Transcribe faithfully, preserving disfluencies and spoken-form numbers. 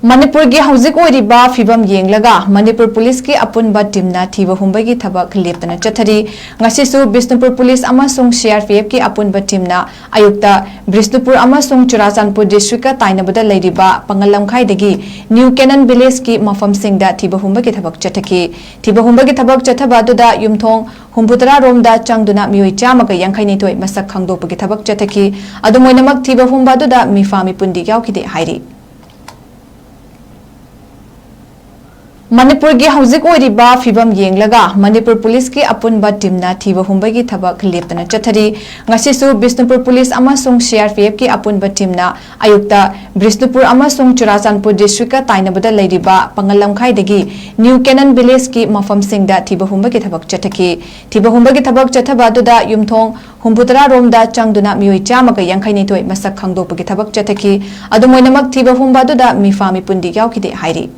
ꯃꯅꯤꯄꯨꯔꯒꯤ ꯍꯧꯖꯤꯛ ꯑꯣꯏꯔꯤꯕ ꯐꯤꯕꯝ ꯌꯦꯡꯂꯒ ꯃꯅꯤꯄꯨꯔ ꯄꯨꯂꯤꯁꯀꯤ ꯑꯄꯨꯟꯕ ꯇꯤꯝꯅ ꯊꯤꯕ ꯍꯨꯝꯕꯒꯤ ꯊꯕꯛ ꯂꯦꯞꯇꯅ ꯆꯠꯊꯔꯤ꯫ ꯉꯁꯤꯁꯨ ꯕꯤꯁꯅꯨꯄꯨꯔ ꯄꯨꯂꯤꯁ ꯑꯃꯁꯨꯡ ꯁꯤ ꯑꯥꯔ ꯄꯤ ꯑꯦꯐꯀꯤ ꯑꯄꯨꯟꯕ ꯇꯤꯝꯅ ꯑꯌꯨꯛꯇ ꯕꯤꯁꯅꯨꯄꯨꯔ ꯑꯃꯁꯨꯡ ꯆꯨꯔꯥꯆꯥꯟꯄꯨꯔ ꯗꯤꯁꯇ꯭ꯔꯤꯛꯀ ꯇꯥꯏꯅꯕꯗ ꯂꯩꯔꯤꯕ ꯄꯥꯉꯜ ꯂꯝꯈꯥꯏꯗꯒꯤ ꯅ꯭ꯌꯨ ꯀꯦꯅꯟ ꯚꯤꯂꯦꯖꯀꯤ ꯃꯐꯝꯁꯤꯡꯗ ꯊꯤꯕ ꯍꯨꯝꯕꯒꯤ ꯊꯕꯛ ꯆꯠꯊꯈꯤ꯫ ꯊꯤꯕ ꯍꯨꯝꯕꯒꯤ ꯊꯕꯛ ꯆꯠꯊꯕ ꯑꯗꯨꯗ ꯌꯨꯝꯊꯣꯡ ꯍꯨꯝꯐꯨꯇꯔꯥ ꯔꯣꯝꯗ ꯆꯪꯗꯨꯅ ꯃꯤꯑꯣꯏ ꯆꯥꯝꯃꯒ ꯌꯥꯡꯈꯩꯅꯤꯊꯣꯏ ꯃꯁꯛ ꯈꯪꯗꯣꯛꯄꯒꯤ ꯊꯕꯛ ꯆꯠꯊꯈꯤ꯫ ꯑꯗꯨꯝ ꯑꯣꯏꯅꯃꯛ, ꯊꯤꯕ ꯍꯨꯝꯕ ꯑꯗꯨꯗ ꯃꯤꯐꯥ ꯃꯤꯄꯨꯟꯗꯤ ꯌꯥꯎꯈꯤꯗꯦ ꯍꯥꯏꯔꯤ꯫ ꯃꯅꯤꯄꯨꯔꯒꯤ ꯍꯧꯖꯤꯛ ꯑꯣꯏꯔꯤꯕ ꯐꯤꯕꯝ ꯌꯦꯡꯂꯒ ꯃꯅꯤꯄꯨꯔ ꯄꯨꯂꯤꯁꯀꯤ ꯑꯄꯨꯟꯕ ꯇꯤꯝꯅ ꯊꯤꯕ ꯍꯨꯝꯕꯒꯤ ꯊꯕꯛ ꯂꯦꯞꯇꯅ ꯆꯠꯊꯔꯤ꯫ ꯉꯁꯤꯁꯨ ꯕꯤꯁꯅꯨꯄꯨꯔ ꯄꯨꯂꯤꯁ ꯑꯃꯁꯨꯡ ꯁꯤ ꯑꯥꯔ ꯄꯤ ꯑꯦꯐꯀꯤ ꯑꯄꯨꯟꯕ ꯇꯤꯝꯅ ꯑꯌꯨꯛꯇ ꯕꯤꯁꯅꯨꯄꯨꯔ ꯑꯃꯁꯨꯡ ꯆꯨꯔꯥꯆꯥꯟꯄꯨꯔ ꯗꯤꯁꯇ꯭ꯔꯤꯛꯀ ꯇꯥꯏꯅꯕꯗ ꯂꯩꯔꯤꯕ ꯄꯥꯉꯜ ꯂꯝꯈꯥꯏꯗꯒꯤ ꯅ꯭ꯌꯨ ꯀꯦꯅꯟ ꯚꯤꯂꯦꯖꯀꯤ ꯃꯐꯝꯁꯤꯡꯗ ꯊꯤꯕ ꯍꯨꯝꯕꯒꯤ ꯊꯕꯛ ꯆꯠꯊꯈꯤ꯫ ꯊꯤꯕ ꯍꯨꯝꯕꯒꯤ ꯊꯕꯛ ꯆꯠꯊꯕ ꯑꯗꯨꯗ ꯌꯨꯝꯊꯣꯡ ꯍꯨꯝꯐꯨꯇꯔꯥ ꯔꯣꯝꯗ ꯆꯪꯗꯨꯅ ꯃꯤꯑꯣꯏ ꯆꯥꯝꯃꯒ ꯌꯥꯡꯈꯩꯅꯤꯊꯣꯏ ꯃꯁꯛ ꯈꯪꯗꯣꯛꯄꯒꯤ ꯊꯕꯛ ꯆꯠꯊꯈꯤ꯫ ꯑꯗꯨꯝ ꯑꯣꯏꯅꯃꯛ, ꯊꯤꯕ ꯍꯨꯝꯕ ꯑꯗꯨꯗ ꯃꯤꯐꯥ ꯃꯤꯄꯨꯟꯗꯤ ꯌꯥꯎꯈꯤꯗꯦ ꯍꯥꯏꯔꯤ꯫